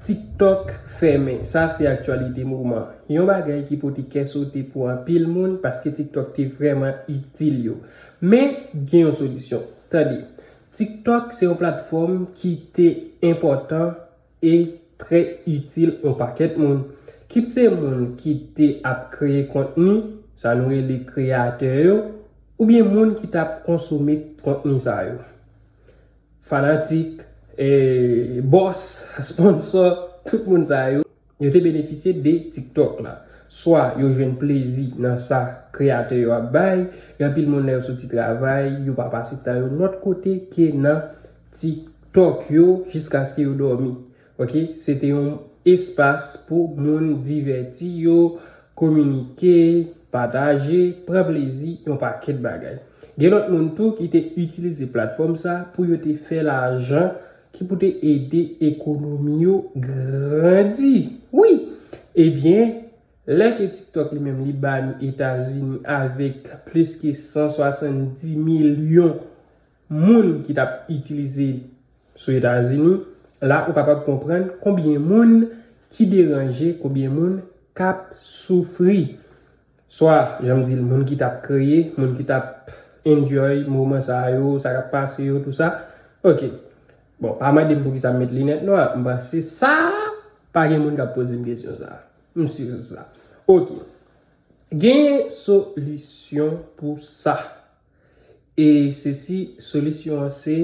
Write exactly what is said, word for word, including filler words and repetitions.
TikTok fèmen. Sa se aktyalite moman. Yon bagay ki pote kè sote pou anpil moun paske TikTok te vrèman itil yo. Men, gen yon solisyon. Tande, TikTok se yon platfòm ki te enpòtan e trè itil yon pakèt moun. Kit se moun ki te ap kreye kontni, sa nou rele kreyatè yo, oubyen moun ki t ap konsome kontni sa yo. Fanatik, e, bòs, sponsò, tout moun sa yo, yo te benefisye de TikTok la. Swa yo jwenn plezi nan sa kreyatè yo ap bay, gen anpil moun lè yo soti travay, yo pa pase tan yo lòt kote ke nan TikTok yo jiskaske yo dòmi. Ok, se te yon espas pou moun divèti yo, kominike, pataje, pran plezi, yon pakèt bagay. Gen lòt moun tou ki te itilize platfòm sa pou yo te fè lajan ki pou te ede ekonomi yo grandi. Wi! Ebyen, lè ke TikTok li menm li bani Etazini avèk plis ke san swasanndis milyon moun ki t ap itilize sou Etazini, la ou kapab konprann konbyen moun ki deranje, konbyen moun k ap soufri. Swa, jan m di l, moun ki t ap kreye, moun ki t ap enjoy moman sa yo, sa k ap pase yo, tou sa. Ok. Bon, pa mande m poukisa m met linèt nwa, m panse sa, pa gen moun k ap poze m kesyon sa. M si sou sa. Ok. Gen solisyon pou sa. E se si solisyon an se